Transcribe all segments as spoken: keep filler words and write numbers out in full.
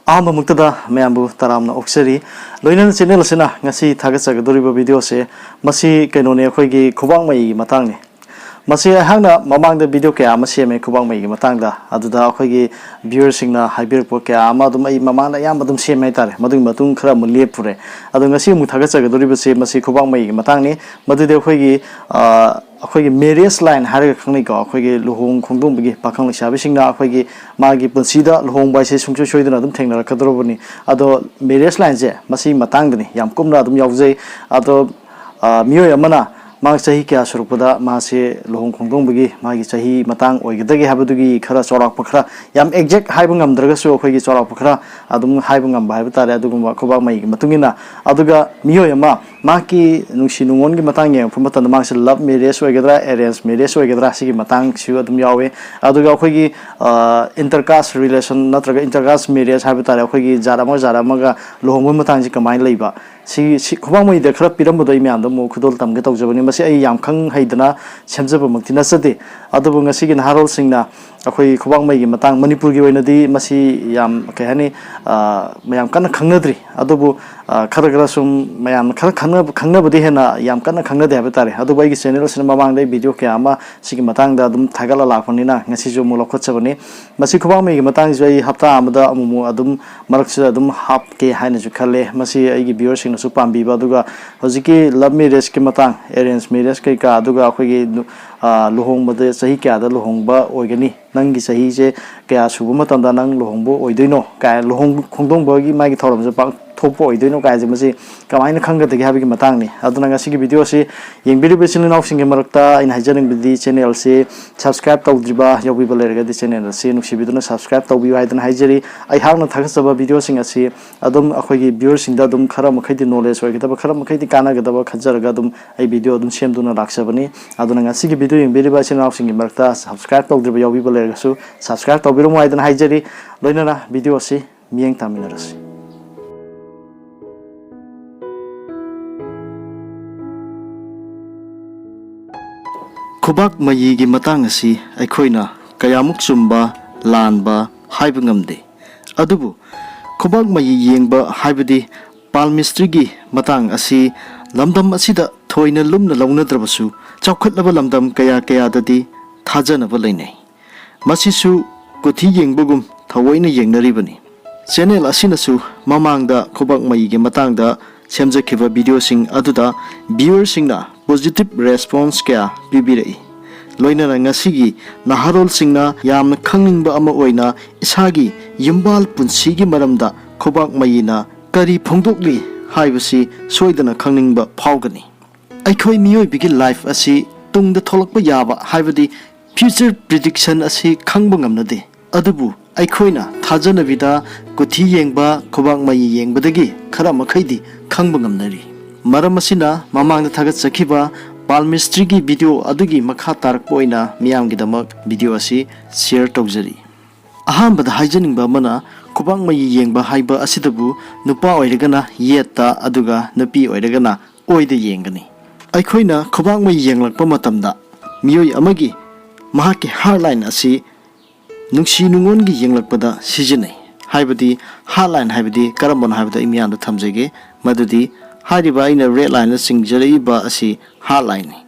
ꯑꯍꯥꯟꯕꯃꯛꯇꯗ ꯃꯌꯥꯝꯕꯨ ꯇꯔꯥꯝꯅ ꯑꯣꯛꯆꯔꯤ꯫ ꯂꯣꯏꯅꯅ ꯆꯦꯅꯦꯜ ꯑꯁꯤꯅ ꯉꯁꯤ ꯊꯥꯒꯠꯆꯒꯗꯧꯔꯤꯕ ꯚꯤꯗꯤꯑꯣꯁꯦ, ꯃꯁꯤ ꯀꯩꯅꯣꯅꯦ, ꯑꯩꯈꯣꯏꯒꯤ ꯈꯨꯕꯥꯛ ꯃꯌꯤꯒꯤ ꯃꯇꯥꯡꯅꯤ꯫ ꯃꯁꯤ ꯑꯩꯍꯥꯛꯅ ꯃꯃꯥꯡꯗ ꯚꯤꯗꯤꯑꯣ ꯀꯌꯥ ꯑꯃ ꯁꯦꯝꯃꯦ ꯈꯨꯕꯥꯛ ꯃꯌꯤꯒꯤ ꯃꯇꯥꯡꯗ꯫ ꯑꯗꯨꯗ ꯑꯩꯈꯣꯏꯒꯤ ꯚ꯭ꯌꯨꯋꯔꯁꯤꯡꯅ ꯍꯥꯏꯕꯤꯔꯛꯄ ꯀꯌꯥ ꯑꯃ ꯑꯗꯨꯝ ꯑꯩ ꯃꯃꯥꯡꯗ ꯑꯌꯥꯝꯕ ꯑꯗꯨꯝ ꯁꯦꯝꯃꯦ ꯍꯥꯏꯇꯥꯔꯦ꯫ ꯃꯗꯨꯒꯤ ꯃꯇꯨꯡ ꯈꯔ ꯑꯃꯨꯛ ꯂꯦꯞꯄꯨꯔꯦ꯫ ꯑꯗꯣ ꯉꯁꯤ ꯑꯃꯨꯛ ꯊꯥꯒꯠꯆꯒꯗꯧꯔꯤꯕꯁꯦ ꯃꯁꯤ ꯈꯨꯕꯥꯛ ꯃꯌꯤꯒꯤ ꯃꯇꯥꯡꯅꯤ꯫ ꯃꯗꯨꯗꯤ ꯑꯩꯈꯣꯏꯒꯤ, ꯑ, ꯑꯩꯈꯣꯏꯒꯤ ꯃꯦꯔꯤꯌꯦꯖ ꯂꯥꯏꯟ ꯍꯥꯏꯔꯒ ꯈꯪꯅꯩꯀꯣ, ꯑꯩꯈꯣꯏꯒꯤ ꯂꯨꯍꯣꯡ ꯈꯣꯡꯗꯣꯡꯕꯒꯤ ꯄꯥꯈꯪ ꯂꯩꯁꯥꯕꯤꯁꯤꯡꯅ ꯑꯩꯈꯣꯏꯒꯤ ꯃꯥꯒꯤ ꯄꯨꯟꯁꯤꯗ ꯂꯨꯍꯣꯡꯕ ꯍꯥꯏꯁꯦ ꯁꯨꯡꯁꯣꯏ ꯁꯣꯏꯗꯅ ꯑꯗꯨꯝ ꯊꯦꯡꯅꯔꯛꯀꯗꯧꯔꯕꯅꯤ꯫ ꯑꯗꯣ ꯃꯦꯔꯤꯌꯦꯖ ꯂꯥꯏꯟꯁꯦ ꯃꯁꯤꯒꯤ ꯃꯇꯥꯡꯗꯅꯤ ꯌꯥꯝ ꯀꯨꯞꯅ ꯑꯗꯨꯝ ꯌꯥꯎꯖꯩ꯫ ꯑꯗꯣ, ꯑ, ꯃꯤꯑꯣꯏ ꯑꯃꯅ ꯃꯥ ꯆꯍꯤ ꯀꯌꯥ ꯁꯨꯔꯛꯄꯗ ꯃꯥꯁꯦ ꯂꯨꯍꯣꯡ ꯈꯣꯡꯗꯣꯡꯕꯒꯤ ꯃꯥꯒꯤ ꯆꯍꯤ ꯃꯇꯥꯡ ꯑꯣꯏꯒꯗꯒꯦ ꯍꯥꯏꯕꯗꯨꯒꯤ ꯈꯔ ꯆꯥꯎꯔꯥꯛꯄ ꯈꯔ, ꯌꯥꯝ ꯑꯦꯛꯖꯦꯛ ꯍꯥꯏꯕ ꯉꯝꯗ꯭ꯔꯒꯁꯨ ꯑꯩꯈꯣꯏꯒꯤ ꯆꯥꯎꯔꯥꯛꯄ ꯈꯔ ꯑꯗꯨꯝ ꯍꯥꯏꯕ ꯉꯝꯕ ꯍꯥꯏꯕ ꯇꯥꯔꯦ, ꯑꯗꯨꯒꯨꯝꯕ ꯈꯨꯕꯥꯛ ꯃꯌꯤꯒꯤ ꯃꯇꯨꯡ ꯏꯟꯅ꯫ ꯑꯗꯨꯒ ꯃꯤꯑꯣꯏ ꯑꯃ ꯃꯍꯥꯛꯀꯤ ꯅꯨꯡꯁꯤ ꯅꯨꯡꯉꯣꯟꯒꯤ ꯃꯇꯥꯡ ꯌꯦꯡꯉꯛꯄ ꯃꯇꯝꯗ ꯃꯍꯥꯛꯁꯦ ꯂꯞ ꯃꯦꯔꯤꯌꯦꯖ ꯑꯣꯏꯒꯗ꯭ꯔꯥ, ꯑꯦꯔꯦꯟꯖ ꯃꯦꯔꯤꯌꯦꯖ ꯑꯣꯏꯒꯗ꯭ꯔꯥ, ꯁꯤꯒꯤ ꯃꯇꯥꯡꯁꯨ ꯑꯗꯨꯝ ꯌꯥꯎꯋꯦ꯫ ꯑꯗꯨꯒ ꯑꯩꯈꯣꯏꯒꯤ, ꯑ, ꯏꯟꯇꯔ ꯀꯥꯁ ꯔꯤꯂꯦꯁꯟ ꯅꯠꯇ꯭ꯔꯒ ꯏꯟꯇꯔ ꯀꯥꯁ ꯃꯦꯔꯤꯌꯦꯖ ꯍꯥꯏꯕ ꯇꯥꯔꯦ, ꯑꯩꯈꯣꯏꯒꯤ ꯖꯥꯠ ꯑꯃꯒ ꯖꯥꯠ ꯑꯃꯒ ꯂꯨꯍꯣꯡꯕꯒꯤ ꯃꯇꯥꯡꯁꯤ ꯀꯃꯥꯏꯅ ꯂꯩꯕ, ꯁꯤ, ꯁꯤ ꯈꯨꯕꯥꯛ ꯃꯌꯤꯗ ꯈꯔ ꯄꯤꯔꯝꯕꯗꯣ ꯑꯩ ꯃꯌꯥꯝꯗ ꯑꯃꯨꯛ ꯈꯨꯗꯣꯜ ꯇꯝꯒꯦ ꯇꯧꯖꯕꯅꯤ꯫ ꯃꯁꯤ ꯑꯩ ꯌꯥꯝ ꯈꯪ ꯍꯩꯗꯅ ꯁꯦꯝꯖꯕꯃꯛꯇꯤ ꯅꯠꯆꯗꯦ꯫ ꯑꯗꯨꯕꯨ ꯉꯁꯤꯒꯤ ꯅꯍꯥꯔꯣꯜꯁꯤꯡꯅ ꯑꯩꯈꯣꯏ ꯈꯨꯕꯥꯛ ꯃꯌꯤꯒꯤ ꯃꯇꯥꯡ ꯃꯅꯤꯄꯨꯔꯒꯤ ꯑꯣꯏꯅꯗꯤ ꯃꯁꯤ ꯌꯥꯝ, ꯀꯩ ꯍꯥꯏꯅꯤ, ꯑ, ꯃꯌꯥꯝ ꯀꯟꯅ ꯈꯪꯅꯗ꯭ꯔꯤ꯫ ꯑꯗꯨꯕꯨ, ꯑ, ꯈꯔ ꯈꯔ ꯁꯨꯝ ꯃꯌꯥꯝꯅ ꯈꯔ ꯈꯪꯅꯕ, ꯈꯪꯅꯕꯗꯤ ꯍꯦꯟꯅ ꯌꯥꯝ ꯀꯟꯅ ꯈꯪꯅꯗꯦ ꯍꯥꯏꯕ ꯇꯥꯔꯦ꯫ ꯑꯗꯨꯕꯨ ꯑꯩꯒꯤ ꯆꯦꯅꯦꯜ ꯑꯁꯤꯅ ꯃꯃꯥꯡꯗ ꯑꯩ ꯚꯤꯗꯤꯑꯣ ꯀꯌꯥ ꯑꯃ ꯁꯤꯒꯤ ꯃꯇꯥꯡꯗ ꯑꯗꯨꯝ ꯊꯥꯒꯠꯂ ꯂꯥꯛꯄꯅꯤꯅ ꯉꯁꯤꯁꯨ ꯑꯃꯨꯛ ꯂꯧꯈꯠꯆꯕꯅꯤ꯫ ꯃꯁꯤ ꯈꯨꯕꯥꯛ ꯃꯌꯤꯒꯤ ꯃꯇꯥꯡꯁꯤꯁꯨ ꯑꯩ ꯍꯞꯇꯥ ꯑꯃꯗ ꯑꯃꯨꯛꯃꯨꯛ ꯑꯗꯨꯝ ꯃꯔꯛꯁꯤꯗ ꯑꯗꯨꯝ ꯍꯥꯞꯀꯦ ꯍꯥꯏꯅꯁꯨ ꯈꯜꯂꯦ꯫ ꯃꯁꯤ ꯑꯩꯒꯤ ꯚ꯭ꯌꯨꯋꯔꯁꯤꯡꯅꯁꯨ ꯄꯥꯝꯕꯤꯕ, ꯑꯗꯨꯒ ꯍꯧꯖꯤꯛꯀꯤ ꯂꯞ ꯃꯦꯔꯤꯌꯦꯖꯀꯤ ꯃꯇꯥꯡ, ꯑꯦꯔꯦꯟꯖ ꯃꯦꯔꯤꯌꯦꯖ ꯀꯩꯀꯥ, ꯑꯗꯨꯒ ꯑꯩꯈꯣꯏꯒꯤ ꯅꯨ-, ꯑ, ꯂꯨꯍꯣꯡꯕꯗ ꯆꯍꯤ ꯀꯌꯥꯗ ꯂꯨꯍꯣꯡꯕ ꯑꯣꯏꯒꯅꯤ, ꯅꯪꯒꯤ ꯆꯍꯤꯁꯦ ꯀꯌꯥ ꯁꯨꯕ ꯃꯇꯝꯗ ꯅꯪ ꯂꯨꯍꯣꯡꯕ ꯑꯣꯏꯗꯣꯏꯅꯣ ꯀꯥꯏ, ꯂꯨꯍꯣꯡ ꯈꯣꯡꯗꯣꯡꯕꯒꯤ ꯃꯥꯒꯤ ꯊꯧꯔꯝꯁꯦ ꯄꯥꯡꯊꯣꯛꯄ ꯑꯣꯏꯗꯣꯏꯅꯣ ꯀꯥꯏꯁꯦ, ꯃꯁꯤ ꯀꯃꯥꯏꯅ ꯈꯪꯒꯗꯒꯦ ꯍꯥꯏꯕꯒꯤ ꯃꯇꯥꯡꯅꯤ꯫ ꯑꯗꯨꯅ ꯉꯁꯤꯒꯤ ꯚꯤꯗꯤꯑꯣ ꯑꯁꯤ ꯌꯦꯡꯕꯤꯔꯤꯕ ꯏꯆꯤꯜ ꯏꯅꯥꯎꯁꯤꯡꯒꯤ ꯃꯔꯛꯇ ꯑꯩꯅ ꯍꯥꯏꯖꯅꯤꯡꯕꯗꯤ, ꯆꯦꯅꯦꯜꯁꯤ ꯁꯕꯁꯀ꯭ꯔꯥꯏꯕ ꯇꯧꯗ꯭ꯔꯤꯕ ꯌꯥꯎꯕꯤꯕ ꯂꯩꯔꯒꯗꯤ ꯆꯦꯅꯦꯜ ꯑꯁꯤ ꯅꯨꯡꯁꯤꯕꯤꯗꯨꯅ ꯁꯕꯁꯀ꯭ꯔꯥꯏꯕ ꯇꯧꯕꯤꯌꯨ ꯍꯥꯏꯗꯅ ꯍꯥꯏꯖꯔꯤ꯫ ꯑꯩꯍꯥꯛꯅ ꯊꯥꯒꯠꯆꯕ ꯚꯤꯗꯤꯑꯣꯁꯤꯡ ꯑꯁꯤ ꯑꯗꯨꯝ ꯑꯩꯈꯣꯏꯒꯤ ꯚ꯭ꯌꯨꯋꯔꯁꯤꯡꯗ ꯑꯗꯨꯝ ꯈꯔ ꯃꯈꯩꯗꯤ ꯅꯣꯂꯦꯖ ꯑꯣꯏꯒꯗꯕ, ꯈꯔ ꯃꯈꯩꯗꯤ ꯀꯥꯟꯅꯒꯗꯕ ꯈꯟꯖꯔꯒ ꯑꯗꯨꯝ ꯑꯩ ꯚꯤꯗꯤꯑꯣ ꯑꯗꯨꯝ ꯁꯦꯝꯗꯨꯅ ꯂꯥꯛꯆꯕꯅꯤ꯫ ꯑꯗꯨꯅ ꯉꯁꯤꯒꯤ ꯚꯤꯗꯤꯑꯣ ꯌꯦꯡꯕꯤꯔꯤꯕ ꯏꯆꯤꯜ ꯏꯅꯥꯎꯁꯤꯡꯒꯤ ꯃꯔꯛꯇ ꯁꯕꯁꯀ꯭ꯔꯥꯏꯕ ꯇꯧꯗ꯭ꯔꯤꯕ ꯌꯥꯎꯕꯤꯕ ꯂꯩꯔꯒꯁꯨ ꯁꯕꯁꯀ꯭ꯔꯥꯏꯕ ꯇꯧꯕꯤꯔꯝꯃꯨ ꯍꯥꯏꯗꯅ ꯍꯥꯏꯖꯔꯤ꯫ ꯂꯣꯏꯅꯅ ꯚꯤꯗꯤꯑꯣ ꯑꯁꯤ ꯃꯤꯠꯌꯦꯡ ꯇꯥꯃꯤꯟꯅꯔꯁꯤ꯫ ꯈꯨꯕꯥꯛ ꯃꯌꯤꯒꯤ ꯃꯇꯥꯡ ꯑꯁꯤ ꯑꯩꯈꯣꯏꯅ ꯀꯌꯥꯃꯨꯛ ꯆꯨꯝꯕ, ꯂꯥꯟꯕ ꯍꯥꯏꯕ ꯉꯝꯗꯦ꯫ ꯑꯗꯨꯕꯨ ꯈꯨꯕꯥꯛ ꯃꯌꯤ ꯌꯦꯡꯕ ꯍꯥꯏꯕꯗꯤ palmistryꯒꯤ ꯃꯇꯥꯡ ꯑꯁꯤ ꯂꯝꯗꯝ ꯑꯁꯤꯗ ꯊꯣꯏꯅ ꯂꯨꯝꯅ ꯂꯧꯅꯗ꯭ꯔꯕꯁꯨ, ꯆꯥꯎꯈꯠꯂꯕ ꯂꯝꯗꯝ ꯀꯌꯥ ꯀꯌꯥꯗꯗꯤ ꯊꯥꯖꯅꯕ ꯂꯩꯅꯩ꯫ ꯃꯁꯤꯁꯨ ꯀꯨꯊꯤ ꯌꯦꯡꯕꯒꯨꯝ ꯊꯑꯣꯏꯅ ꯌꯦꯡꯅꯔꯤꯕꯅꯤ꯫ Channel ꯑꯁꯤꯅꯁꯨ ꯃꯃꯥꯡꯗ ꯈꯨꯕꯥꯛ ꯃꯌꯤꯒꯤ ꯃꯇꯥꯡꯗ ꯁꯦꯝꯖꯈꯤꯕ videoꯁꯤꯡ ꯑꯗꯨꯗ viewerꯁꯤꯡꯅ positive response ꯀꯌꯥ ꯄꯤꯕꯤꯔꯛꯏ꯫ ꯂꯣꯏꯅꯅ ꯉꯁꯤꯒꯤ ꯅꯍꯥꯔꯣꯜꯁꯤꯡꯅ ꯌꯥꯝꯅ ꯈꯪꯅꯤꯡꯕ ꯑꯃ ꯑꯣꯏꯅ ꯏꯁꯥꯒꯤ ꯌꯨꯝꯕꯥꯜ ꯄꯨꯟꯁꯤꯒꯤ ꯃꯔꯝꯗ ꯈꯨꯕꯥꯛ ꯃꯌꯤꯅ ꯀꯔꯤ ꯐꯣꯡꯗꯣꯛꯂꯤ ꯍꯥꯏꯕꯁꯤ ꯁꯣꯏꯗꯅ ꯈꯪꯅꯤꯡꯕ ꯐꯥꯎꯒꯅꯤ꯫ ꯑꯩꯈꯣꯏ ꯃꯤꯑꯣꯏꯕꯒꯤ life ꯑꯁꯤ ꯇꯨꯡꯗ ꯊꯣꯛꯂꯛꯄ ꯌꯥꯕ, ꯍꯥꯏꯕꯗꯤ future prediction ꯑꯁꯤ ꯈꯪꯕ ꯉꯝꯅꯗꯦ꯫ ꯑꯗꯨꯕꯨ ꯑꯩꯈꯣꯏꯅ ꯊꯥꯖꯅꯕꯤꯗ ꯀꯨꯊꯤ ꯌꯦꯡꯕ, ꯈꯨꯕꯥꯛ ꯃꯌꯤ ꯌꯦꯡꯕꯗꯒꯤ ꯈꯔ ꯃꯈꯩꯗꯤ ꯈꯪꯕ ꯉꯝꯅꯔꯤ꯫ ꯃꯔꯝ ꯑꯁꯤꯅ ꯃꯃꯥꯡꯗ ꯊꯥꯒꯠꯆꯈꯤꯕ palmistryꯒꯤ video ꯑꯗꯨꯒꯤ ꯃꯈꯥ ꯇꯥꯔꯛꯄ ꯑꯣꯏꯅ ꯃꯤꯌꯥꯝꯒꯤꯗꯃꯛ video ꯑꯁꯤ share ꯇꯧꯖꯔꯤ꯫ ꯑꯍꯥꯟꯕꯗ ꯍꯥꯏꯖꯅꯤꯡꯕ ꯑꯃꯅ, ꯈꯨꯕꯥꯛ ꯃꯌꯤ ꯌꯦꯡꯕ ꯍꯥꯏꯕ ꯑꯁꯤꯗꯕꯨ ꯅꯨꯄꯥ ꯑꯣꯏꯔꯒꯅ ꯌꯦꯠꯇ, ꯑꯗꯨꯒ ꯅꯨꯄꯤ ꯑꯣꯏꯔꯒꯅ ꯑꯣꯏꯗ ꯌꯦꯡꯒꯅꯤ꯫ ꯑꯩꯈꯣꯏꯅ ꯈꯨꯕꯥꯛ ꯃꯌꯤ ꯌꯦꯡꯂꯛꯄ ꯃꯇꯝꯗ ꯃꯤꯑꯣꯏ ꯑꯃꯒꯤ ꯃꯍꯥꯛꯀꯤ heart line ꯑꯁꯤ ꯅꯨꯡꯁꯤ ꯅꯨꯡꯉꯣꯟꯒꯤ ꯌꯦꯡꯂꯛꯄꯗ ꯁꯤꯖꯤꯟꯅꯩ꯫ ꯍꯥꯏꯕꯗꯤ heart line ꯍꯥꯏꯕꯗꯤ ꯀꯔꯝꯕꯅꯣ ꯍꯥꯏꯕꯗꯨ ꯑꯩ ꯃꯤꯌꯥꯝꯗ ꯊꯝꯖꯒꯦ꯫ ꯃꯗꯨꯗꯤ ꯍꯥꯏꯔꯤꯕ ꯑꯩꯅ red lineꯅ ꯆꯤꯡꯖꯔꯛꯏꯕ ꯑꯁꯤ heart lineꯅꯤ꯫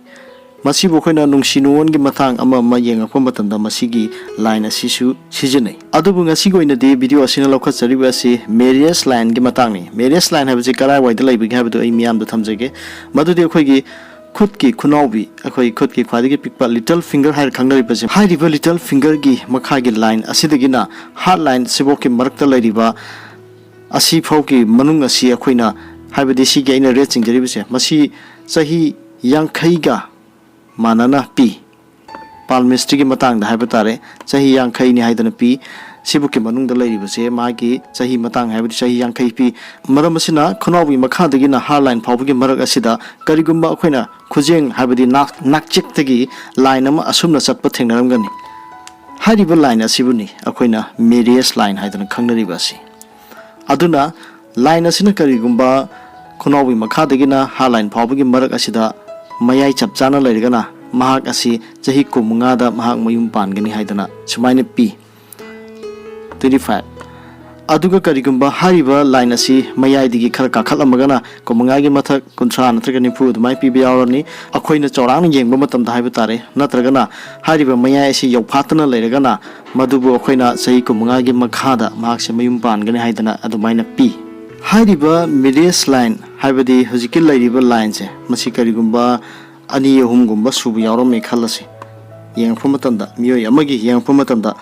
ꯃꯁꯤꯕꯨ ꯑꯩꯈꯣꯏꯅ ꯅꯨꯡꯁꯤ ꯅꯨꯡꯉꯣꯟꯒꯤ ꯃꯇꯥꯡ ꯑꯃ ꯑꯃ ꯌꯦꯡꯉꯛꯄ ꯃꯇꯝꯗ ꯃꯁꯤꯒꯤ line ꯑꯁꯤꯁꯨ ꯁꯤꯖꯤꯟꯅꯩ꯫ ꯑꯗꯨꯕꯨ ꯉꯁꯤꯒꯤ ꯑꯣꯏꯅꯗꯤ video ꯑꯁꯤꯅ ꯂꯧꯈꯠꯆꯔꯤꯕ ꯑꯁꯤ marriage lineꯒꯤ ꯃꯇꯥꯡꯅꯤ꯫ Marriage line ꯍꯥꯏꯕꯁꯤ ꯀꯔꯥꯏꯋꯥꯏꯗ ꯂꯩꯕꯒꯦ ꯍꯥꯏꯕꯗꯨ ꯑꯩ ꯃꯤꯌꯥꯝꯗ ꯊꯝꯖꯒꯦ꯫ ꯃꯗꯨꯗꯤ ꯑꯩꯈꯣꯏꯒꯤ ꯈꯨꯠꯀꯤ ꯈꯨꯅꯥꯎꯕꯤ, ꯑꯩꯈꯣꯏ ꯈꯨꯠꯀꯤ ꯈ꯭ꯋꯥꯏꯗꯒꯤ ꯄꯤꯛꯄ little finger ꯍꯥꯏꯅ ꯈꯪꯅꯔꯤꯕꯁꯦ, ꯍꯥꯏꯔꯤꯕ little fingerꯒꯤ ꯃꯈꯥꯒꯤ line ꯑꯁꯤꯗꯒꯤꯅ heart line ꯁꯤꯐꯥꯎꯒꯤ ꯃꯔꯛꯇ ꯂꯩꯔꯤꯕ ꯑꯁꯤ ꯐꯥꯎꯒꯤ ꯃꯅꯨꯡ ꯑꯁꯤ ꯑꯩꯈꯣꯏꯅ, ꯍꯥꯏꯕꯗꯤ ꯁꯤꯒꯤ ꯑꯩꯅ red ꯆꯤꯡꯖꯔꯤꯕꯁꯦ, ꯃꯁꯤ ꯆꯍꯤ ꯌꯥꯡꯈꯩꯒ ꯃꯥꯟꯅꯅ ꯄꯤ꯫ Palmistryꯒꯤ ꯃꯇꯥꯡꯗ ꯍꯥꯏꯕ ꯇꯥꯔꯦ, ꯆꯍꯤ ꯌꯥꯡꯈꯩꯅꯤ ꯍꯥꯏꯗꯅ ꯄꯤ꯫ ꯁꯤꯕꯨꯛꯀꯤ ꯃꯅꯨꯡꯗ ꯂꯩꯔꯤꯕꯁꯦ ꯃꯥꯒꯤ ꯆꯍꯤ ꯃꯇꯥꯡ ꯍꯥꯏꯕꯗꯤ ꯆꯍꯤ ꯌꯥꯡꯈꯩ ꯄꯤ꯫ ꯃꯔꯝ ꯑꯁꯤꯅ ꯈꯨꯅꯥꯎꯕꯤ ꯃꯈꯥꯗꯒꯤꯅ heart line ꯐꯥꯎꯕꯒꯤ ꯃꯔꯛ ꯑꯁꯤꯗ ꯀꯔꯤꯒꯨꯝꯕ ꯑꯩꯈꯣꯏꯅ ꯈꯨꯖꯦꯡ ꯍꯥꯏꯕꯗꯤ ꯅꯥꯛ-, ꯅꯥꯛꯆꯦꯛꯇꯒꯤ line ꯑꯃ ꯑꯁꯨꯝꯅ ꯆꯠꯄ ꯊꯦꯡꯅꯔꯝꯒꯅꯤ꯫ ꯍꯥꯏꯔꯤꯕ line ꯑꯁꯤꯕꯨꯅꯤ ꯑꯩꯈꯣꯏꯅ marriage line ꯍꯥꯏꯗꯅ ꯈꯪꯅꯔꯤꯕ ꯑꯁꯤ꯫ ꯑꯗꯨꯅ line ꯑꯁꯤꯅ ꯀꯔꯤꯒꯨꯝꯕ ꯈꯨꯅꯥꯎꯕꯤ ꯃꯈꯥꯗꯒꯤꯅ heart line ꯐꯥꯎꯕꯒꯤ ꯃꯔꯛ ꯑꯁꯤꯗ ꯃꯌꯥꯏ ꯆꯞ ꯆꯥꯅ ꯂꯩꯔꯒꯅ ꯃꯍꯥꯛ ꯑꯁꯤ ꯆꯍꯤ ꯀꯨꯟꯃꯉꯥꯗ ꯃꯍꯥꯛ ꯃꯌꯨꯝ ꯄꯥꯟꯒꯅꯤ ꯍꯥꯏꯗꯅ ꯁꯨꯃꯥꯏꯅ ꯄꯤ꯫ Twenty five꯫ ꯑꯗꯨꯒ ꯀꯔꯤꯒꯨꯝꯕ ꯍꯥꯏꯔꯤꯕ ꯂꯥꯏꯟ ꯑꯁꯤ ꯃꯌꯥꯏꯗꯒꯤ ꯈꯔ ꯀꯥꯈꯠꯂꯝꯃꯒꯅ ꯀꯨꯟ ꯃꯉꯥꯒꯤ ꯃꯊꯛ, ꯀꯨꯟꯊ꯭ꯔꯥ ꯅꯠꯇ꯭ꯔꯒ ꯅꯤꯐꯨ ꯑꯗꯨꯃꯥꯏꯅ ꯄꯤꯕ ꯌꯥꯎꯔꯅꯤ꯫ ꯑꯩꯈꯣꯏꯅ ꯆꯥꯎꯔꯥꯛꯅ ꯌꯦꯡꯕ ꯃꯇꯝꯗ ꯍꯥꯏꯕ ꯇꯥꯔꯦ, ꯅꯠꯇ꯭ꯔꯒꯅ ꯍꯥꯏꯔꯤꯕ ꯃꯌꯥꯏ ꯑꯁꯤ ꯌꯧꯐꯥꯠꯇꯅ ꯂꯩꯔꯒꯅ ꯃꯗꯨꯕꯨ ꯑꯩꯈꯣꯏꯅ ꯆꯍꯤ ꯀꯨꯟ ꯃꯉꯥꯒꯤ ꯃꯈꯥꯗ ꯃꯍꯥꯛꯁꯦ ꯃꯌꯨꯝ ꯄꯥꯟꯒꯅꯤ ꯍꯥꯏꯗꯅ ꯑꯗꯨꯃꯥꯏꯅ ꯄꯤ꯫ ꯍꯥꯏꯔꯤꯕ ꯃꯦꯔꯦꯖ ꯂꯥꯏꯟ, ꯍꯥꯏꯕꯗꯤ ꯍꯧꯖꯤꯛꯀꯤ ꯂꯩꯔꯤꯕ ꯂꯥꯏꯟꯁꯦ, ꯃꯁꯤ ꯀꯔꯤꯒꯨꯝꯕ ꯑꯅꯤ ꯑꯍꯨꯝꯒꯨꯝꯕ ꯁꯨꯕ ꯌꯥꯎꯔꯝꯃꯦ ꯈꯜꯂꯁꯤ꯫ ꯌꯦꯡꯉꯛꯄ ꯃꯇꯝꯗ, ꯃꯤꯑꯣꯏ ꯑꯃꯒꯤ ꯌꯦꯡꯉꯛꯄ ꯃꯇꯝꯗ,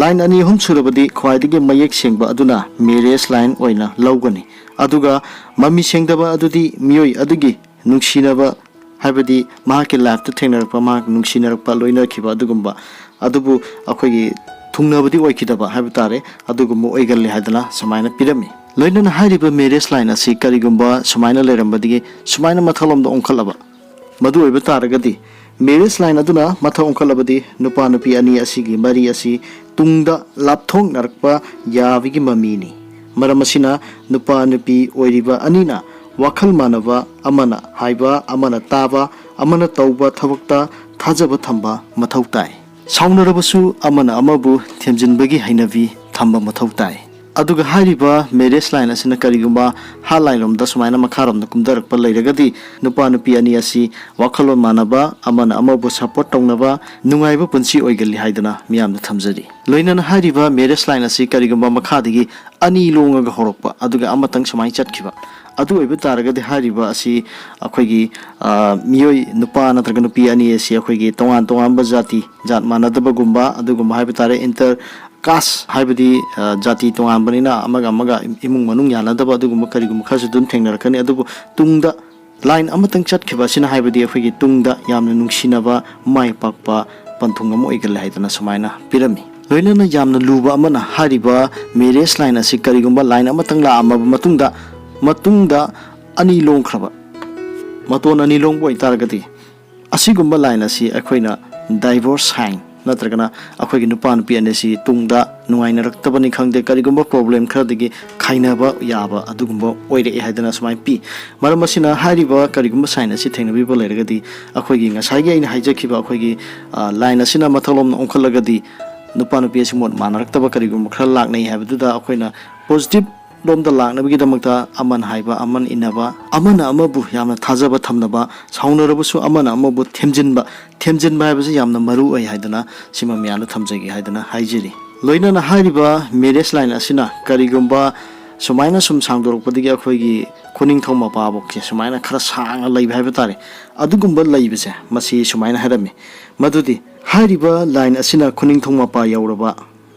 ꯂꯥꯏꯟ ꯑꯅꯤ ꯑꯍꯨꯝ ꯁꯨꯔꯕꯗꯤ ꯈ꯭ꯋꯥꯏꯗꯒꯤ ꯃꯌꯦꯛ ꯁꯦꯡꯕ ꯑꯗꯨꯅ ꯃꯦꯔꯦꯖ ꯂꯥꯏꯟ ꯑꯣꯏꯅ ꯂꯧꯒꯅꯤ꯫ ꯑꯗꯨꯒ ꯃꯃꯤ ꯁꯦꯡꯗꯕ ꯑꯗꯨꯗꯤ ꯃꯤꯑꯣꯏ ꯑꯗꯨꯒꯤ ꯅꯨꯡꯁꯤꯅꯕ, ꯍꯥꯏꯕꯗꯤ ꯃꯍꯥꯛꯀꯤ ꯂꯥꯏꯐꯇ ꯊꯦꯡꯅꯔꯛꯄ, ꯃꯍꯥꯛ ꯅꯨꯡꯁꯤꯅꯔꯛꯄ, ꯂꯣꯏꯅꯈꯤꯕ ꯑꯗꯨꯒꯨꯝꯕ, ꯑꯗꯨꯕꯨ ꯑꯩꯈꯣꯏꯒꯤ ꯊꯨꯡꯅꯕꯗꯤ ꯑꯣꯏꯈꯤꯗꯕ ꯍꯥꯏꯕ ꯇꯥꯔꯦ, ꯑꯗꯨꯒꯨꯝꯕ ꯑꯣꯏꯒꯜꯂꯤ ꯍꯥꯏꯗꯅ ꯁꯨꯃꯥꯏꯅ ꯄꯤꯔꯝꯃꯤ꯫ ꯂꯣꯏꯅꯅ ꯍꯥꯏꯔꯤꯕ ꯃꯦꯔꯦꯖ ꯂꯥꯏꯟ ꯑꯁꯤ ꯀꯔꯤꯒꯨꯝꯕ ꯁꯨꯃꯥꯏꯅ ꯂꯩꯔꯝꯕꯗꯒꯤ ꯁꯨꯃꯥꯏꯅ ꯃꯊꯛꯂꯣꯝꯗ ꯑꯣꯟꯈꯠꯂꯕ, ꯃꯗꯨ ꯑꯣꯏꯕ ꯇꯥꯔꯒꯗꯤ, ꯃꯦꯔꯦꯖ ꯂꯥꯏꯟ ꯑꯗꯨꯅ ꯃꯊꯛ ꯑꯣꯟꯈꯠꯂꯕꯗꯤ ꯅꯨꯄꯥ ꯅꯨꯄꯤ ꯑꯅꯤ ꯑꯁꯤꯒꯤ ꯃꯔꯤ ꯑꯁꯤ ꯇꯨꯡꯗ ꯂꯥꯞꯊꯣꯛꯅꯔꯛꯄ ꯌꯥꯕꯒꯤ ꯃꯃꯤꯅꯤ꯫ ꯃꯔꯝ ꯑꯁꯤꯅ, ꯅꯨꯄꯥ ꯅꯨꯄꯤ ꯑꯣꯏꯔꯤꯕ ꯑꯅꯤꯅ ꯋꯥꯈꯜ ꯃꯥꯟꯅꯕ, ꯑꯃꯅ ꯍꯥꯏꯕ, ꯑꯃꯅ ꯇꯥꯕ, ꯑꯃꯅ ꯇꯧꯕ ꯊꯕꯛꯇ ꯊꯥꯖꯕ ꯊꯝꯕ ꯃꯊꯧ ꯇꯥꯏ꯫ ꯁꯥꯎꯅꯔꯕꯁꯨ ꯑꯃꯅ ꯑꯃꯕꯨ ꯊꯦꯝꯖꯤꯟꯕꯒꯤ ꯍꯩꯅꯕꯤ ꯊꯝꯕ ꯃꯊꯧ ꯇꯥꯏ꯫ ꯑꯗꯨꯒ ꯍꯥꯏꯔꯤꯕ ꯃꯦꯔꯦꯖ ꯂꯥꯏꯟ ꯑꯁꯤꯅ ꯀꯔꯤꯒꯨꯝꯕ ꯍꯥꯔꯠ ꯂꯥꯏꯟ ꯂꯣꯝꯗ ꯁꯨꯃꯥꯏꯅ ꯃꯈꯥꯔꯣꯝꯗ ꯀꯨꯝꯊꯔꯛꯄ ꯂꯩꯔꯒꯗꯤ, ꯅꯨꯄꯥ ꯅꯨꯄꯤ ꯑꯅꯤ ꯑꯁꯤ ꯋꯥꯈꯜꯂꯣꯟ ꯃꯥꯟꯅꯕ, ꯑꯃꯅ ꯑꯃꯕꯨ ꯁꯄꯣꯔꯠ ꯇꯧꯅꯕ, ꯅꯨꯡꯉꯥꯏꯕ ꯄꯨꯟꯁꯤ ꯑꯣꯏꯒꯜꯂꯤ ꯍꯥꯏꯗꯅ ꯃꯤꯌꯥꯝꯗ ꯊꯝꯖꯔꯤ꯫ ꯂꯣꯏꯅꯅ ꯍꯥꯏꯔꯤꯕ ꯃꯦꯔꯦꯖ ꯂꯥꯏꯟ ꯑꯁꯤ ꯀꯔꯤꯒꯨꯝꯕ ꯃꯈꯥꯗꯒꯤ ꯑꯅꯤ ꯂꯣꯡꯉꯒ ꯍꯧꯔꯛꯄ, ꯑꯗꯨꯒ ꯑꯃꯇꯪ ꯁꯨꯃꯥꯏꯅ ꯆꯠꯈꯤꯕ, ꯑꯗꯨ ꯑꯣꯏꯕ ꯇꯥꯔꯒꯗꯤ ꯍꯥꯏꯔꯤꯕ ꯑꯁꯤ ꯑꯩꯈꯣꯏꯒꯤ, ꯑ, ꯃꯤꯑꯣꯏ ꯅꯨꯄꯥ ꯅꯠꯇ꯭ꯔꯒ ꯅꯨꯄꯤ ꯑꯅꯤ ꯑꯁꯤ ꯑꯩꯈꯣꯏꯒꯤ ꯇꯣꯉꯥꯟ ꯇꯣꯉꯥꯟꯕ ꯖꯥꯇꯤ, ꯖꯥꯠ ꯃꯥꯟꯅꯗꯕꯒꯨꯝꯕ, ꯑꯗꯨꯒꯨꯝꯕ ꯍꯥꯏꯕ ꯇꯥꯔꯦ, ꯏꯟꯇꯔ ꯀꯥꯁ, ꯍꯥꯏꯕꯗꯤ, ꯑ, ꯖꯥꯇꯤ ꯇꯣꯉꯥꯟꯕꯅꯤꯅ ꯑꯃꯒ ꯑꯃꯒ ꯏꯃꯨꯡ ꯃꯅꯨꯡ ꯌꯥꯅꯗꯕ ꯑꯗꯨꯒꯨꯝꯕ ꯀꯔꯤꯒꯨꯝꯕ ꯈꯔꯁꯨ ꯑꯗꯨꯝ ꯊꯦꯡꯅꯔꯛꯀꯅꯤ꯫ ꯑꯗꯨꯕꯨ ꯇꯨꯡꯗ ꯂꯥꯏꯟ ꯑꯃꯇꯪ ꯆꯠꯈꯤꯕ ꯑꯁꯤꯅ, ꯍꯥꯏꯕꯗꯤ ꯑꯩꯈꯣꯏꯒꯤ ꯇꯨꯡꯗ ꯌꯥꯝꯅ ꯅꯨꯡꯁꯤꯅꯕ, ꯃꯥꯏ ꯄꯥꯛꯄ ꯄꯟꯊꯨꯡ ꯑꯃ ꯑꯣꯏꯒꯜꯂꯦ ꯍꯥꯏꯗꯅ ꯁꯨꯃꯥꯏꯅ ꯄꯤꯔꯝꯃꯤ꯫ ꯂꯣꯏꯅꯅ ꯌꯥꯝꯅ ꯂꯨꯕ ꯑꯃꯅ, ꯍꯥꯏꯔꯤꯕ ꯃꯦꯔꯦꯖ ꯂꯥꯏꯟ ꯑꯁꯤ ꯀꯔꯤꯒꯨꯝꯕ ꯂꯥꯏꯟ ꯑꯃꯇꯪ ꯂꯥꯛꯑꯝꯃꯕ ꯃꯇꯨꯡꯗ, ꯃꯇꯨꯡꯗ ꯑꯅꯤ ꯂꯣꯡꯈ꯭ꯔꯕ, ꯃꯇꯣꯟ ꯑꯅꯤ ꯂꯣꯡꯕ ꯑꯣꯏꯇꯥꯔꯒꯗꯤ, ꯑꯁꯤꯒꯨꯝꯕ ꯂꯥꯏꯟ ꯑꯁꯤ ꯑꯩꯈꯣꯏꯅ ꯗꯥꯏꯚꯣꯔꯁ ꯁꯥꯏꯟ, ꯅꯠꯇ꯭ꯔꯒꯅ ꯑꯩꯈꯣꯏꯒꯤ ꯅꯨꯄꯥ ꯅꯨꯄꯤ ꯑꯅꯤ ꯑꯁꯤ ꯇꯨꯡꯗ ꯅꯨꯡꯉꯥꯏꯅꯔꯛꯇꯕꯅꯤ ꯈꯪꯗꯦ, ꯀꯔꯤꯒꯨꯝꯕ ꯄ꯭ꯔꯣꯕ꯭ꯂꯦꯝ ꯈꯔꯗꯒꯤ ꯈꯥꯏꯅꯕ ꯌꯥꯕ ꯑꯗꯨꯒꯨꯝꯕ ꯑꯣꯏꯔꯛꯑꯦ ꯍꯥꯏꯗꯅ ꯁꯨꯃꯥꯏꯅ ꯄꯤ꯫ ꯃꯔꯝ ꯑꯁꯤꯅ, ꯍꯥꯏꯔꯤꯕ ꯀꯔꯤꯒꯨꯝꯕ ꯁꯥꯏꯟ ꯑꯁꯤ ꯊꯦꯡꯅꯕꯤꯕ ꯂꯩꯔꯒꯗꯤ, ꯑꯩꯈꯣꯏꯒꯤ ꯉꯁꯥꯏꯒꯤ ꯑꯩꯅ ꯍꯥꯏꯖꯈꯤꯕ ꯑꯩꯈꯣꯏꯒꯤ, ꯑ, ꯂꯥꯏꯟ ꯑꯁꯤꯅ ꯃꯊꯛꯂꯣꯝꯗ ꯑꯣꯟꯈꯠꯂꯒꯗꯤ, ꯅꯨꯄꯥ ꯅꯨꯄꯤ ꯑꯁꯤ ꯃꯣꯠ ꯃꯥꯟꯅꯔꯛꯇꯕ ꯀꯔꯤꯒꯨꯝꯕ ꯈꯔ ꯂꯥꯛꯅꯩ ꯍꯥꯏꯕꯗꯨꯗ ꯑꯩꯈꯣꯏꯅ ꯄꯣꯖꯤꯇꯤꯚ ꯂꯣꯝꯗ ꯂꯥꯛꯅꯕꯒꯤꯗꯃꯛꯇ ꯑꯃꯅ ꯍꯥꯏꯕ, ꯑꯃꯅ ꯏꯟꯅꯕ, ꯑꯃꯅ ꯑꯃꯕꯨ ꯌꯥꯝꯅ ꯊꯥꯖꯕ ꯊꯝꯅꯕ, ꯁꯥꯎꯅꯔꯕꯁꯨ ꯑꯃꯅ ꯑꯃꯕꯨ ꯊꯦꯝꯖꯤꯟꯕ, ꯊꯦꯝꯖꯤꯟꯕ ꯍꯥꯏꯕꯁꯤ ꯌꯥꯝꯅ ꯃꯔꯨ ꯑꯣꯏ ꯍꯥꯏꯗꯅ ꯁꯤꯃ ꯃꯌꯥꯝꯗ ꯊꯝꯖꯒꯦ ꯍꯥꯏꯗꯅ ꯍꯥꯏꯖꯔꯤ꯫ ꯂꯣꯏꯅꯅ ꯍꯥꯏꯔꯤꯕ ꯃꯦꯔꯦꯖ ꯂꯥꯏꯟ ꯑꯁꯤꯅ ꯀꯔꯤꯒꯨꯝꯕ ꯁꯨꯃꯥꯏꯅ ꯁꯨꯝ ꯁꯥꯡꯗꯣꯔꯛꯄꯗꯒꯤ ꯑꯩꯈꯣꯏꯒꯤ ꯈꯨꯅꯤꯡꯊꯧ ꯃꯄꯥꯕꯣꯛꯁꯦ ꯁꯨꯃꯥꯏꯅ ꯈꯔ ꯁꯥꯡꯅ ꯂꯩꯕ ꯍꯥꯏꯕ ꯇꯥꯔꯦ, ꯑꯗꯨꯒꯨꯝꯕ ꯂꯩꯕꯁꯦ ꯃꯁꯤ ꯁꯨꯃꯥꯏꯅ ꯍꯥꯏꯔꯝꯃꯤ꯫ ꯃꯗꯨꯗꯤ ꯍꯥꯏꯔꯤꯕ ꯂꯥꯏꯟ ꯑꯁꯤꯅ ꯈꯨꯅꯤꯡꯊꯧ ꯃꯄꯥ ꯌꯧꯔꯕ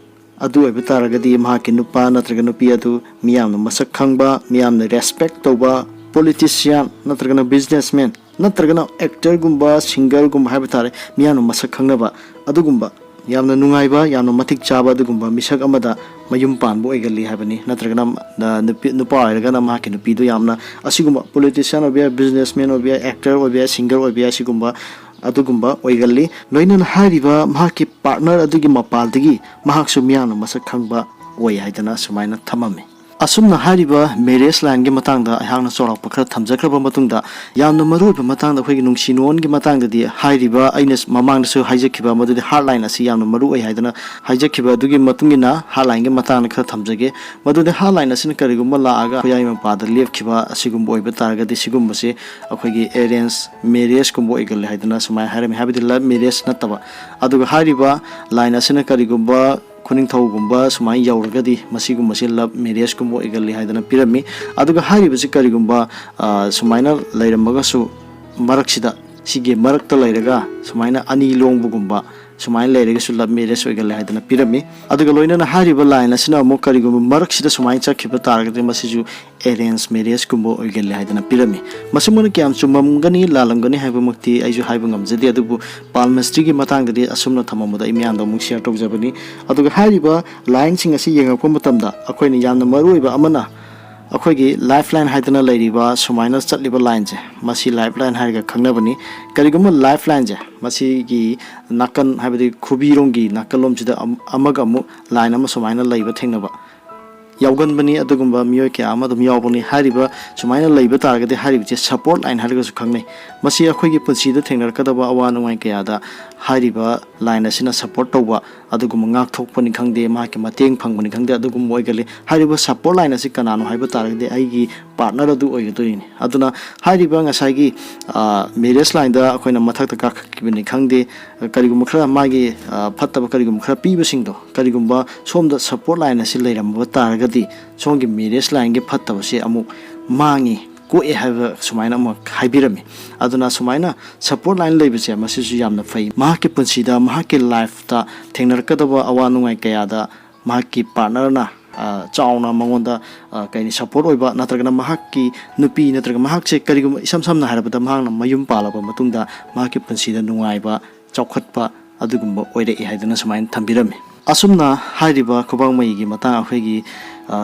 ꯑꯗꯨ ꯑꯣꯏꯕ ꯇꯥꯔꯒꯗꯤ ꯃꯍꯥꯛꯀꯤ ꯅꯨꯄꯥ ꯅꯠꯇ꯭ꯔꯒ ꯅꯨꯄꯤ ꯑꯗꯨ ꯃꯤꯌꯥꯝꯅ ꯃꯁꯛ ꯈꯪꯕ, ꯃꯤꯌꯥꯝꯅ ꯔꯦꯁꯄꯦꯛ ꯇꯧꯕ, ꯄꯣꯂꯤꯇꯤꯁꯤꯌꯥꯟ ꯅꯠꯇ꯭ꯔꯒꯅ ꯕꯤꯖꯤꯅꯦꯁꯃꯦꯟ ꯅꯠꯇ꯭ꯔꯒꯅ ꯑꯦꯛꯇꯔꯒꯨꯝꯕ, ꯁꯤꯡꯒꯔꯒꯨꯝꯕ ꯍꯥꯏꯕ ꯇꯥꯔꯦ, ꯃꯤꯌꯥꯝꯅ ꯃꯁꯛ ꯈꯪꯅꯕ ꯑꯗꯨꯒꯨꯝꯕ ꯌꯥꯝꯅ ꯅꯨꯡꯉꯥꯏꯕ, ꯌꯥꯝꯅ ꯃꯇꯤꯛ ꯆꯥꯕ ꯑꯗꯨꯒꯨꯝꯕ ꯃꯤꯁꯛ ꯑꯃꯗ ꯃꯌꯨꯝ ꯄꯥꯟꯕ ꯑꯣꯏꯒꯜꯂꯤ ꯍꯥꯏꯕꯅꯤ꯫ ꯅꯠꯇ꯭ꯔꯒꯅ, ꯑ, ꯅꯨꯄꯤ, ꯅꯨꯄꯥ ꯑꯣꯏꯔꯒꯅ ꯃꯍꯥꯛꯀꯤ ꯅꯨꯄꯤꯗꯨ ꯌꯥꯝꯅ ꯑꯁꯤꯒꯨꯝꯕ ꯄꯣꯂꯤꯇꯤꯁꯤꯌꯥꯟ ꯑꯣꯏꯕ ꯌꯥꯏ, ꯕꯤꯖꯤꯅꯦꯁꯃꯦꯟ ꯑꯣꯏꯕ ꯌꯥꯏ, ꯑꯦꯛꯇꯔ ꯑꯣꯏꯕ ꯌꯥꯏ, ꯁꯤꯡꯒꯔ ꯑꯣꯏꯕ ꯌꯥꯏ, ꯑꯁꯤꯒꯨꯝꯕ ꯑꯗꯨꯒꯨꯝꯕ ꯑꯣꯏꯒꯜꯂꯤ꯫ ꯂꯣꯏꯅꯅ ꯍꯥꯏꯔꯤꯕ ꯃꯍꯥꯛꯀꯤ ꯄꯥꯔꯠꯅꯔ ꯑꯗꯨꯒꯤ ꯃꯄꯥꯜꯗꯒꯤ ꯃꯍꯥꯛꯁꯨ ꯃꯤꯌꯥꯝꯅ ꯃꯁꯛ ꯈꯪꯕ ꯑꯣꯏ ꯍꯥꯏꯗꯅ ꯁꯨꯃꯥꯏꯅ ꯊꯝꯃꯝꯃꯤ꯫ ꯑꯁꯨꯝꯅ ꯍꯥꯏꯔꯤꯕ ꯃꯦꯔꯦꯖ ꯂꯥꯏꯟꯒꯤ ꯃꯇꯥꯡꯗ ꯑꯩꯍꯥꯛꯅ ꯆꯥꯎꯔꯥꯛꯄ ꯈꯔ ꯊꯝꯖꯈ꯭ꯔꯕ ꯃꯇꯨꯡꯗ, ꯌꯥꯝꯅ ꯃꯔꯨꯑꯣꯏꯕ ꯃꯇꯥꯡꯗ ꯑꯩꯈꯣꯏꯒꯤ ꯅꯨꯡꯁꯤ ꯅꯨꯡꯉꯣꯟꯒꯤ ꯃꯇꯥꯡꯗꯗꯤ ꯍꯥꯏꯔꯤꯕ ꯑꯩꯅ ꯃꯃꯥꯡꯗꯁꯨ ꯍꯥꯏꯖꯈꯤꯕ ꯃꯗꯨꯗꯤ ꯍꯥꯔꯠ ꯂꯥꯏꯟ ꯑꯁꯤ ꯌꯥꯝꯅ ꯃꯔꯨ ꯑꯣꯏ ꯍꯥꯏꯗꯅ ꯍꯥꯏꯖꯈꯤꯕ ꯑꯗꯨꯒꯤ ꯃꯇꯨꯡ ꯏꯟꯅ ꯍꯥꯔꯠ ꯂꯥꯏꯟꯒꯤ ꯃꯇꯥꯡꯗ ꯈꯔ ꯊꯝꯖꯒꯦ꯫ ꯃꯗꯨꯗꯤ ꯍꯥꯔꯠ ꯂꯥꯏꯟ ꯑꯁꯤꯅ ꯀꯔꯤꯒꯨꯝꯕ ꯂꯥꯛꯑꯒ ꯈꯨꯌꯥꯏ ꯃꯄꯥꯗ ꯂꯦꯞꯈꯤꯕ ꯑꯁꯤꯒꯨꯝꯕ ꯑꯣꯏꯕ ꯇꯥꯔꯒꯗꯤ ꯁꯤꯒꯨꯝꯕꯁꯦ ꯑꯩꯈꯣꯏꯒꯤ ꯑꯦꯔꯦꯟꯖ ꯃꯦꯔꯦꯖꯀꯨꯝꯕ ꯑꯣꯏꯒꯜꯂꯦ ꯍꯥꯏꯗꯅ ꯁꯨꯃꯥꯏꯅ ꯍꯥꯏꯔꯝꯃꯤ, ꯍꯥꯏꯕꯗꯤ ꯂꯞ ꯃꯦꯔꯦꯖ ꯅꯠꯇꯕ꯫ ꯑꯗꯨꯒ ꯍꯥꯏꯔꯤꯕ ꯂꯥꯏꯟ ꯑꯁꯤꯅ ꯀꯔꯤꯒꯨꯝꯕ ꯈꯨꯅꯤꯡꯊꯧꯒꯨꯝꯕ ꯁꯨꯃꯥꯏꯅ ꯌꯧꯔꯒꯗꯤ ꯃꯁꯤꯒꯨꯝꯕꯁꯤ ꯂꯞ ꯃꯦꯔꯦꯖꯀꯨꯝꯕ ꯑꯣꯏꯒꯜꯂꯤ ꯍꯥꯏꯗꯅ ꯄꯤꯔꯝꯃꯤ꯫ ꯑꯗꯨꯒ ꯍꯥꯏꯔꯤꯕꯁꯤ ꯀꯔꯤꯒꯨꯝꯕ, ꯑ, ꯁꯨꯃꯥꯏꯅ ꯂꯩꯔꯝꯃꯒꯁꯨ ꯃꯔꯛꯁꯤꯗ, ꯁꯤꯒꯤ ꯃꯔꯛꯇ ꯂꯩꯔꯒ ꯁꯨꯃꯥꯏꯅ ꯑꯅꯤ ꯂꯣꯡꯕꯒꯨꯝꯕ ꯁꯨꯃꯥꯏꯅ ꯂꯩꯔꯒꯁꯨ ꯂꯞ ꯃꯦꯔꯦꯖ ꯑꯣꯏꯒꯜꯂꯦ ꯍꯥꯏꯗꯅ ꯄꯤꯔꯝꯃꯤ꯫ ꯑꯗꯨꯒ ꯂꯣꯏꯅꯅ ꯍꯥꯏꯔꯤꯕ ꯂꯥꯏꯟ ꯑꯁꯤꯅ ꯑꯃꯨꯛ ꯀꯔꯤꯒꯨꯝꯕ ꯃꯔꯛꯁꯤꯗ ꯁꯨꯃꯥꯏꯅ ꯆꯠꯈꯤꯕ ꯇꯥꯔꯒꯗꯤ ꯃꯁꯤꯁꯨ ꯑꯦꯔꯦꯟꯖ ꯃꯦꯔꯦꯖꯀꯨꯝꯕ ꯑꯣꯏꯒꯜꯂꯦ ꯍꯥꯏꯗꯅ ꯄꯤꯔꯝꯃꯤ꯫ ꯃꯁꯤꯃꯛꯅ ꯀꯌꯥꯝ ꯆꯨꯝꯃꯝꯒꯅꯤ ꯂꯥꯜꯂꯝꯒꯅꯤ ꯍꯥꯏꯕꯃꯛꯇꯤ ꯑꯩꯁꯨ ꯍꯥꯏꯕ ꯉꯝꯖꯗꯦ, ꯑꯗꯨꯕꯨ ꯄꯥꯜꯃꯤꯁꯇ꯭ꯔꯤꯒꯤ ꯃꯇꯥꯡꯗꯗꯤ ꯑꯁꯨꯝꯅ ꯊꯝꯃꯝꯕꯗ ꯑꯩ ꯃꯌꯥꯝꯗ ꯑꯃꯨꯛ ꯁꯤꯌꯔ ꯇꯧꯖꯕꯅꯤ꯫ ꯑꯗꯨꯒ ꯍꯥꯏꯔꯤꯕ ꯂꯥꯏꯟꯁꯤꯡ ꯑꯁꯤ ꯌꯦꯡꯉꯛꯄ ꯃꯇꯝꯗ ꯑꯩꯈꯣꯏꯅ ꯌꯥꯝꯅ ꯃꯔꯨ ꯑꯣꯏꯕ ꯑꯃꯅ ꯑꯩꯈꯣꯏꯒꯤ ꯂꯥꯏꯐ ꯂꯥꯏꯟ ꯍꯥꯏꯗꯅ ꯂꯩꯔꯤꯕ ꯁꯨꯃꯥꯏꯅ ꯆꯠꯂꯤꯕ ꯂꯥꯏꯟꯁꯦ, ꯃꯁꯤ ꯂꯥꯏꯐ ꯂꯥꯏꯟ ꯍꯥꯏꯔꯒ ꯈꯪꯅꯕꯅꯤ꯫ ꯀꯔꯤꯒꯨꯝꯕ ꯂꯥꯏꯐ ꯂꯥꯏꯟꯁꯦ ꯃꯁꯤꯒꯤ ꯅꯥꯀꯟ, ꯍꯥꯏꯕꯗꯤ ꯈꯨꯕꯤꯔꯣꯝꯒꯤ ꯅꯥꯀꯜꯂꯣꯝꯁꯤꯗ ꯑꯃ-, ꯑꯃꯒ ꯑꯃꯨꯛ ꯂꯥꯏꯟ ꯑꯃ ꯁꯨꯃꯥꯏꯅ ꯂꯩꯕ ꯊꯦꯡꯅꯕ ꯌꯥꯎꯒꯟꯕꯅꯤ꯫ ꯑꯗꯨꯒꯨꯝꯕ ꯃꯤꯑꯣꯏ ꯀꯌꯥ ꯑꯃ ꯑꯗꯨꯝ ꯌꯥꯎꯕꯅꯤ꯫ ꯍꯥꯏꯔꯤꯕ ꯁꯨꯃꯥꯏꯅ ꯂꯩꯕ ꯇꯥꯔꯒꯗꯤ ꯍꯥꯏꯔꯤꯕꯁꯦ ꯁꯞꯄꯣꯔꯠ ꯂꯥꯏꯟ ꯍꯥꯏꯔꯒꯁꯨ ꯈꯪꯅꯩ꯫ ꯃꯁꯤ ꯑꯩꯈꯣꯏꯒꯤ ꯄꯨꯟꯁꯤꯗ ꯊꯦꯡꯅꯔꯛꯀꯗꯕ ꯑꯋꯥ ꯅꯨꯡꯉꯥꯏ ꯀꯌꯥꯗ ꯍꯥꯏꯔꯤꯕ line ꯑꯁꯤꯅ support ꯇꯧꯕ, ꯑꯗꯨꯒꯨꯝꯕ ꯉꯥꯛꯊꯣꯛꯄꯅꯤ ꯈꯪꯗꯦ, ꯃꯍꯥꯛꯀꯤ ꯃꯇꯦꯡ ꯐꯪꯕꯅꯤ ꯈꯪꯗꯦ, ꯑꯗꯨꯒꯨꯝꯕ ꯑꯣꯏꯒꯜꯂꯤ꯫ ꯍꯥꯏꯔꯤꯕ support line ꯑꯁꯤ ꯀꯅꯥꯅꯣ ꯍꯥꯏꯕ ꯇꯥꯔꯒꯗꯤ ꯑꯩꯒꯤ partner ꯑꯗꯨ ꯑꯣꯏꯒꯗꯣꯏꯅꯤ꯫ ꯑꯗꯨꯅ ꯍꯥꯏꯔꯤꯕ ꯉꯁꯥꯏꯒꯤ marriage lineꯗ ꯑꯩꯈꯣꯏꯅ ꯃꯊꯛꯇ ꯀꯥꯈꯠꯈꯤꯕꯅꯤ ꯈꯪꯗꯦ, ꯀꯔꯤꯒꯨꯝꯕ ꯈꯔ ꯃꯥꯒꯤ ꯐꯠꯇꯕ ꯀꯔꯤꯒꯨꯝꯕ ꯈꯔ ꯄꯤꯕꯁꯤꯡꯗꯣ, ꯀꯔꯤꯒꯨꯝꯕ ꯁꯣꯝꯗ support line ꯑꯁꯤ ꯂꯩꯔꯝꯕ ꯇꯥꯔꯒꯗꯤ ꯁꯣꯝꯒꯤ marriage lineꯒꯤ ꯐꯠꯇꯕꯁꯦ ꯑꯃꯨꯛ ꯃꯥꯡꯉꯤ, ꯀꯣꯛꯑꯦ ꯍꯥꯏꯕ ꯁꯨꯃꯥꯏꯅ ꯑꯃꯨꯛ ꯍꯥꯏꯕꯤꯔꯝꯃꯤ꯫ ꯑꯗꯨꯅ ꯁꯨꯃꯥꯏꯅ support line ꯂꯩꯕꯁꯦ ꯃꯁꯤꯁꯨ ꯌꯥꯝꯅ ꯐꯩ꯫ ꯃꯍꯥꯛꯀꯤ ꯄꯨꯟꯁꯤꯗ, ꯃꯍꯥꯛꯀꯤ lifeꯇ ꯊꯦꯡꯅꯔꯛꯀꯗꯕ ꯑꯋꯥ ꯅꯨꯡꯉꯥꯏ ꯀꯌꯥꯗ ꯃꯍꯥꯛꯀꯤ partnerꯅ ꯆꯥꯎꯅ ꯃꯉꯣꯟꯗ ꯀꯩꯅꯤ support ꯑꯣꯏꯕ, ꯅꯠꯇ꯭ꯔꯒꯅ ꯃꯍꯥꯛꯀꯤ ꯅꯨꯄꯤ ꯅꯠꯇ꯭ꯔꯒ ꯃꯍꯥꯛꯁꯦ ꯀꯔꯤꯒꯨꯝꯕ, ꯏꯁꯝ ꯁꯝꯅ ꯍꯥꯏꯔꯕꯗ ꯃꯍꯥꯛꯅ ꯃꯌꯨꯝ ꯄꯥꯜꯂꯕ ꯃꯇꯨꯡꯗ ꯃꯍꯥꯛꯀꯤ ꯄꯨꯟꯁꯤꯗ ꯅꯨꯡꯉꯥꯏꯕ, ꯆꯥꯎꯈꯠꯄ ꯑꯗꯨꯒꯨꯝꯕ ꯑꯣꯏꯔꯛꯏ ꯍꯥꯏꯗꯨꯅ ꯁꯨꯃꯥꯏꯅ ꯊꯝꯕꯤꯔꯝꯃꯤ꯫ ꯑꯁꯨꯝꯅ ꯍꯥꯏꯔꯤꯕ ꯈꯨꯕꯥꯡꯃꯩꯒꯤ ꯃꯇꯥꯡ ꯑꯩꯈꯣꯏꯒꯤ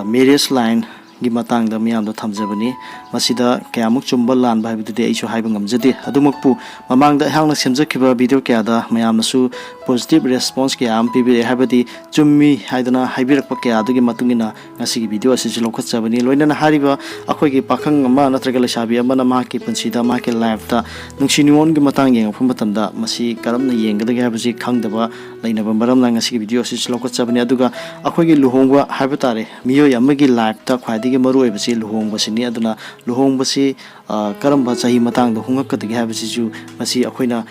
marriage lineꯒꯤ ꯃꯇꯥꯡꯗ ꯃꯤꯌꯥꯝꯗ ꯊꯝꯖꯕꯅꯤ꯫ ꯃꯁꯤꯗ ꯀꯌꯥꯃꯨꯛ ꯆꯨꯝꯕ ꯂꯥꯟꯕ ꯍꯥꯏꯕꯗꯨꯗꯤ ꯑꯩꯁꯨ ꯍꯥꯏꯕ ꯉꯝꯖꯗꯦ꯫ ꯑꯗꯨꯃꯛꯄꯨ ꯃꯃꯥꯡꯗ ꯑꯩꯍꯥꯛꯅ ꯁꯦꯝꯖꯈꯤꯕ video ꯀꯌꯥꯗ ꯃꯌꯥꯝꯅꯁꯨ positive response ꯀꯌꯥ ꯑꯃ ꯄꯤꯕꯤꯔꯛꯑꯦ, ꯍꯥꯏꯕꯗꯤ ꯆꯨꯝꯃꯤ ꯍꯥꯏꯗꯅ ꯍꯥꯏꯕꯤꯔꯛꯄ ꯀꯌꯥ ꯑꯗꯨꯒꯤ ꯃꯇꯨꯡ ꯏꯟꯅ ꯉꯁꯤꯒꯤ video ꯑꯁꯤꯁꯨ ꯂꯧꯈꯠꯆꯕꯅꯤ꯫ ꯂꯣꯏꯅꯅ ꯍꯥꯏꯔꯤꯕ ꯑꯩꯈꯣꯏꯒꯤ ꯄꯥꯈꯪ ꯑꯃ ꯅꯠꯇ꯭ꯔꯒ ꯂꯩꯁꯥꯕꯤ ꯑꯃꯅ ꯃꯍꯥꯛꯀꯤ ꯄꯨꯟꯁꯤꯗ, ꯃꯍꯥꯛꯀꯤ lifeꯇ ꯅꯨꯡꯁꯤ ꯅꯨꯡꯉꯣꯟꯒꯤ ꯃꯇꯥꯡ ꯌꯦꯡꯉꯛꯄ ꯃꯇꯝꯗ ꯃꯁꯤ ꯀꯔꯝꯅ ꯌꯦꯡꯒꯗꯒꯦ ꯍꯥꯏꯕꯁꯤ ꯈꯪꯗꯕ ꯂꯩꯅꯕ ꯃꯔꯝꯅ ꯉꯁꯤꯒꯤ video ꯑꯁꯤꯁꯨ ꯂꯧꯈꯠꯆꯕꯅꯤ꯫ ꯑꯗꯨꯒ ꯑꯩꯈꯣꯏꯒꯤ ꯂꯨꯍꯣꯡꯕ ꯍꯥꯏꯕ ꯇꯥꯔꯦ, ꯃꯤꯑꯣꯏ ꯑꯃꯒꯤ lifeꯇ ꯈ꯭ꯋꯥꯏꯗꯒꯤ ꯃꯔꯨꯑꯣꯏꯕꯁꯤ ꯂꯨꯍꯣꯡꯕꯁꯤꯅꯤ꯫ ꯑꯗꯨꯅ ꯂꯨꯍꯣꯡꯕꯁꯤ ꯀꯔꯝꯕ ꯆꯍꯤ ꯃꯇꯥꯡꯗ ꯍꯣꯡꯉꯛꯀꯗꯒꯦ ꯍꯥꯏꯕꯁꯤꯁꯨ ꯃꯁꯤ ꯑꯩꯈꯣꯏꯅ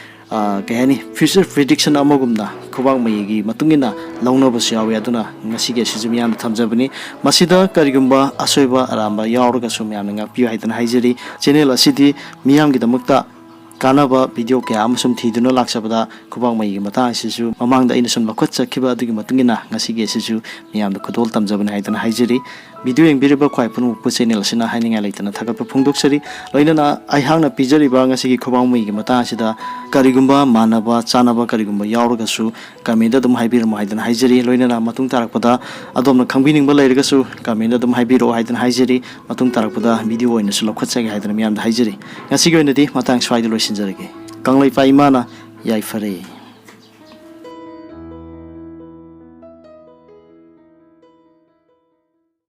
ꯀꯩ ꯍꯥꯏꯅꯤ, future prediction ꯑꯃꯒꯨꯝꯅ ꯈꯨꯕꯥꯡꯃꯩꯒꯤ ꯃꯇꯨꯡ ꯏꯟꯅ ꯂꯧꯅꯕꯁꯨ ꯌꯥꯎꯏ꯫ ꯑꯗꯨꯅ ꯉꯁꯤꯒꯤ ꯑꯁꯤꯁꯨ ꯃꯤꯌꯥꯝꯗ ꯊꯝꯖꯕꯅꯤ꯫ ꯃꯁꯤꯗ ꯀꯔꯤꯒꯨꯝꯕ ꯑꯁꯣꯏꯕ ꯑꯔꯥꯟꯕ ꯌꯥꯎꯔꯒꯁꯨ ꯃꯌꯥꯝꯅ ꯉꯥꯛꯄꯤꯌꯨ ꯍꯥꯏꯗꯅ ꯍꯥꯏꯖꯔꯤ꯫ Channel ꯑꯁꯤꯗꯤ ꯃꯤꯌꯥꯝꯒꯤꯗꯃꯛꯇ ꯀꯥꯟꯅꯕ video ꯀꯌꯥ ꯑꯃ ꯁꯨꯝ ꯊꯤꯗꯨꯅ ꯂꯥꯛꯆꯕꯗ ꯈꯨꯕꯥꯡꯃꯩꯒꯤ ꯃꯇꯥꯡ ꯑꯁꯤꯁꯨ ꯃꯃꯥꯡꯗ ꯑꯩꯅ ꯁꯨꯝ ꯂꯧꯈꯠꯆꯈꯤꯕ ꯑꯗꯨꯒꯤ ꯃꯇꯨꯡ ꯏꯟꯅ ꯉꯁꯤꯒꯤ ꯑꯁꯤꯁꯨ ꯃꯤꯌꯥꯝꯗ ꯈꯨꯗꯣꯜ ꯇꯝꯖꯕꯅꯤ ꯍꯥꯏꯗꯅ ꯍꯥꯏꯖꯔꯤ꯫ Video ꯌꯦꯡꯕꯤꯔꯤꯕ ꯈ꯭ꯋꯥꯏ ꯄꯨꯝꯅꯃꯛꯄꯨ channel ꯑꯁꯤꯅ ꯍꯥꯏꯅꯤꯡꯉꯥꯏ ꯂꯩꯇꯅ ꯊꯥꯒꯠꯄ ꯐꯣꯡꯗꯣꯛꯆꯔꯤ꯫ ꯂꯣꯏꯅꯅ ꯑꯩꯍꯥꯛꯅ ꯄꯤꯖꯔꯤꯕ ꯉꯁꯤꯒꯤ ꯈꯨꯕꯥꯡꯃꯩꯒꯤ ꯃꯇꯥꯡ ꯑꯁꯤꯗ ꯀꯔꯤꯒꯨꯝꯕ ꯃꯥꯟꯅꯕ ꯆꯥꯟꯅꯕ ꯀꯔꯤꯒꯨꯝꯕ ꯌꯥꯎꯔꯒꯁꯨ comment ꯑꯗꯨꯝ ꯍꯥꯏꯕꯤꯔꯝꯃꯨ ꯍꯥꯏꯗꯅ ꯍꯥꯏꯖꯔꯤ꯫ ꯂꯣꯏꯅꯅ ꯃꯇꯨꯡ ꯇꯥꯔꯛꯄꯗ ꯑꯗꯣꯝꯅ ꯈꯪꯕꯤꯅꯤꯡꯕ ꯂꯩꯔꯒꯁꯨ comment ꯑꯗꯨꯝ ꯍꯥꯏꯕꯤꯔꯛꯑꯣ ꯍꯥꯏꯗꯅ ꯍꯥꯏꯖꯔꯤ꯫ ꯃꯇꯨꯡ ꯇꯥꯔꯛꯄꯗ video ꯑꯣꯏꯅꯁꯨ ꯂꯧꯈꯠꯆꯒꯦ ꯍꯥꯏꯗꯅ ꯃꯤꯌꯥꯝꯗ ꯍꯥꯏꯖꯔꯤ꯫ ꯉꯁꯤꯒꯤ ꯑꯣꯏꯅꯗꯤ ꯃꯇꯥꯡ ꯁ꯭ꯋꯥꯏꯗ ꯂꯣꯏꯁꯤꯟꯖꯔꯒꯦ꯫ ꯀꯪꯂꯩꯄꯥꯛ ꯏꯃꯥꯅ ꯌꯥꯏꯐꯔꯦ꯫